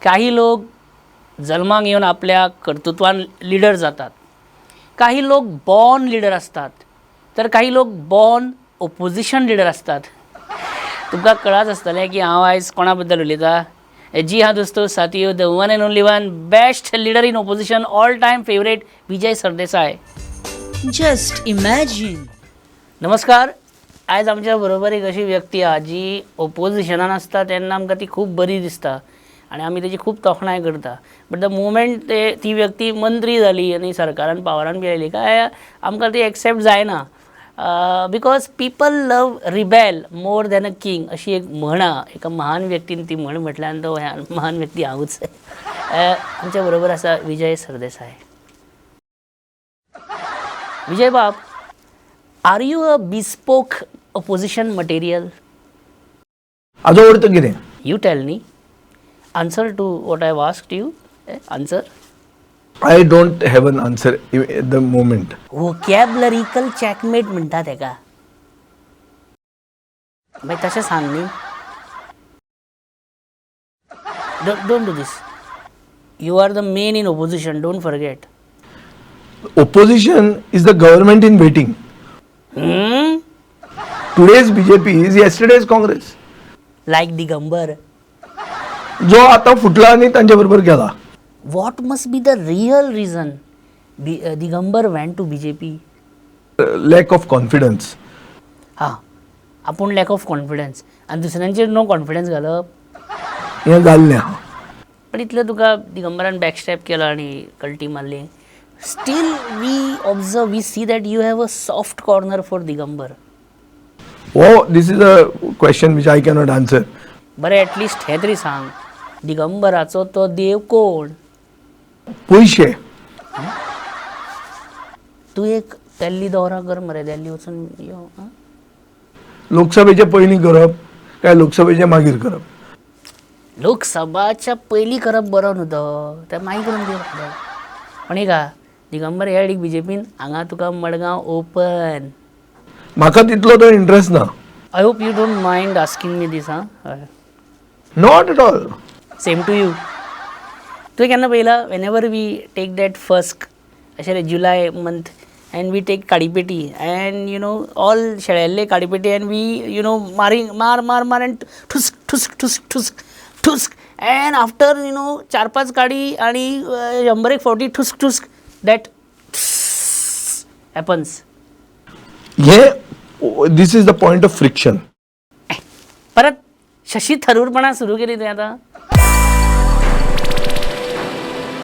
काही लोक जल्माक येवन आपल्या कर्तृत्वान लिडर जातात, काही लोक बॉर्न लिडर आसतात, तर काही लोक बॉर्न ओपोजिशन लिडर आसतात. तुमकां कळाच आसतलें की हांव आयज कोणा बद्दल उलयतां. जी हां दोस्तो, साथियो, the one and only one best leader in opposition, all time favourite Vijay Sardesai. Just imagine. नमस्कार. आयज आमच्या बरोबर एक अशी व्यक्ती आहा जी ओपोजिशनान आसता तेन्ना आमकां ती खूब बरी दिसता आनी आमी तेजी खूब तोखणाय करता, बट the moment ते ती व्यक्ती मंत्री जाली आनी सरकारान पावरान बी आयली काय आमकां ती एक्सेप्ट जायना, because people love rebel more than a king अशी एक म्हण आहा. एका महान व्यक्तीन ती म्हण म्हटल्या आनी तो महान व्यक्ती हांवूच. आमच्या बरोबर आसा विजय सरदेसाय. विजय बाब, are you a bespoke opposition material? हाजो अर्थ कितें? You tell me. Answer to what I have asked you. Answer. I don't have an answer at the moment. Vocabularical checkmate म्हणटा तेका. मागीर तशें सांग न्ही. Don't do this. You are the main in opposition, don't forget. Opposition is the government in waiting. Today's BJP is yesterday's Congress. Like Digambar. जो आता फुटला आणि तांच्या बरोबर गेला. What must be the real reason Digambar went to BJP? Lack of confidence. हां, आपूण lack of confidence आनी दुसऱ्यांचेर नो कॉन्फिडन्स घालप. हें जाल्लें आहा. पण इतलें तुका दिगंबरान बॅकस्टॅप केलो आनी कल्टी मारली, still we observe, we see that you have a soft corner for Digambar. हो, this is a question which I cannot answer. बरें, एटलिस्ट हें तरी सांग, दिगंबराचो तो देव कोण? पयशे. तूं एक दिल्ली दौरा कर मरे, दिल्ली वचून यो आं? लोकसभेचे पयलीं करप काय लोकसभेचे मागीर करप? लोकसभाच्या पयलीं करप बरो न्हू तो, ते मागीर करून दिवप. पण एक आहा, दिगंबर येळ बीजेपीन, हांगा तुका मडगांव ओपन. म्हाका तितलो तो इंट्रस्ट ना. I hope you don't mind asking me this. आं, हय. Not at all. Same to you. तुवें केन्ना पळयलां, whenever we take that first अशें July month and we take काडीपेटी and you know all शेळेल्ले काडीपेटी and we you know मारींग मार मार मार and ठुस्क ठुस्क ठुस्क ठुस्क ठुस्क अँड आफ्टर you know चार पांच काडी आनी शंबर एक फावटी ठुस्क ठुस्क, that happens. हे this is the point of friction. परत शशी थरूरपणा सुरू केली तुवें आतां.